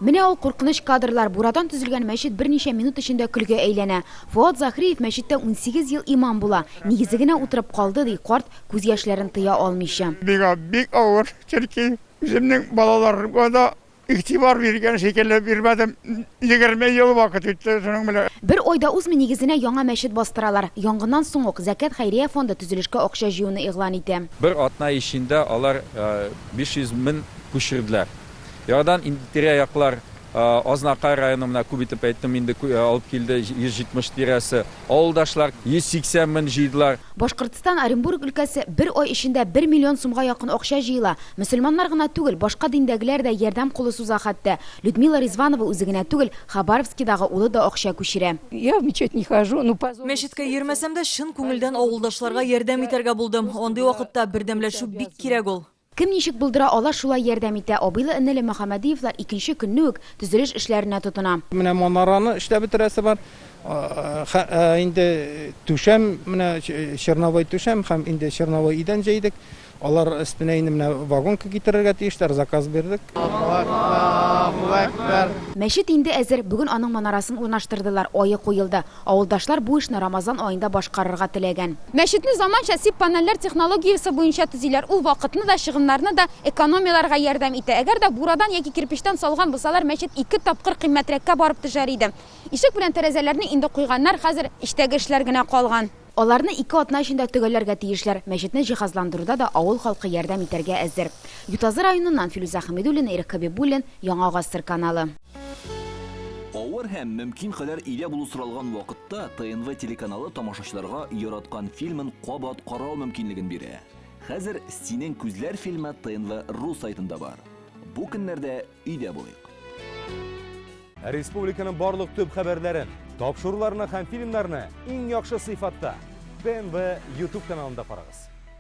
Менә ул куркыныч кадрлар, бурадан төзелгән мәчет берничә минут эчендә көлгә әйләнә. Фоат Заһриев мәчеттә 18 ел имам була. Нигезе генә утырып калды, ди карт, күз яшьләрен тыя алмыйча. Миңа бик авыр, чөнки үземнең балаларыма да игътибар биргән шикелле бирмәдем. 20 ел вакыт үтте шуның белән. Бер ай да узмый нигезенә яңа мәчет бастыралар. Янгыннан соң ук Зәкят хәйрия фонды төзелешкә акча җыюны игълан итә. Бер атна эчендә алар 500 мен күчерделәр. Яңадан инде тирә-яклар, Азнакай районы, менә күп итеп әйттем инде, алып килде 170 тирәсе. Авылдашлар 180 мен җыйдылар. Башкортстан, Оренбург өлкәсе, бер ай эчендә бер миллион сумга якын акча җыела. Мөселманнар гына түгел, башка диндәгеләр дә ярдәм кулы суза хәтта. Людмила Ризванова үзе генә түгел, Хабаровскидагы улы да акча күчерә. Я в мечеть не хожу, ну по. Мәчеткә йөрмәсәм дә, чын күңелдән авылдашларга ярдәм итәргә булдым. Андый вакытта бердәмләшү бик кирәк ул. Кем ничек булдыра ала, шулай ярдәм итә. Абыйлы-энеле Мөхәммәдиевлар икенче көнне үк төзелеш эшләренә тотына. Менә манараны эшләп бетерәсе бар. Инде түшәм, менә черновой түшәм һәм инде черновой идән җәйдек. Алар өстенә инде менә вагонка китерергә тиешләр, заказ бирдек. Мәчет инде әзер, бүген аның манарасын урнаштырдылар, ае куелды. Авылдашлар бу эшне Рамазан аенда башкарырга теләгән. Мәчетне заманча СИП-панельләр технологиясе буенча төзиләр. Ул вакытны да, чыгымнарны да экономияләргә ярдәм итә. Әгәр дә бурадан яки кирпечтән салган булсалар, мәчет ике тапкыр кыйммәтрәккә барып төшәр иде. Ишек белән тәрәзәләрне инде куйганнар, хәзер эчтәге эшләр генә калган. Аларны ике атна эчендә төгәлләргә тиешләр. Мәчетне җиһазландыруда да авыл халкы ярдәм итәргә әзер. Ютазы районыннан Филүзә Хәмидуллина, Ирек Хәбибуллин, Яңа гасыр каналы. Авыр һәм мөмкин кадәр өйдә булу соралган вакытта ТНВ телеканалы тамашачыларга яраткан фильмын кабат карау мөмкинлеген бирә. Хәзер Синең күзләр фильмы ТНВ ру сайтында бар. Бу көннәрдә өйдә булыйк. Республиканың барлык төп хәбәрләрен, тапшыруларны һәм фильмнарны иң яхшы сыйфатта ТНВ YouTube каналында карагыз.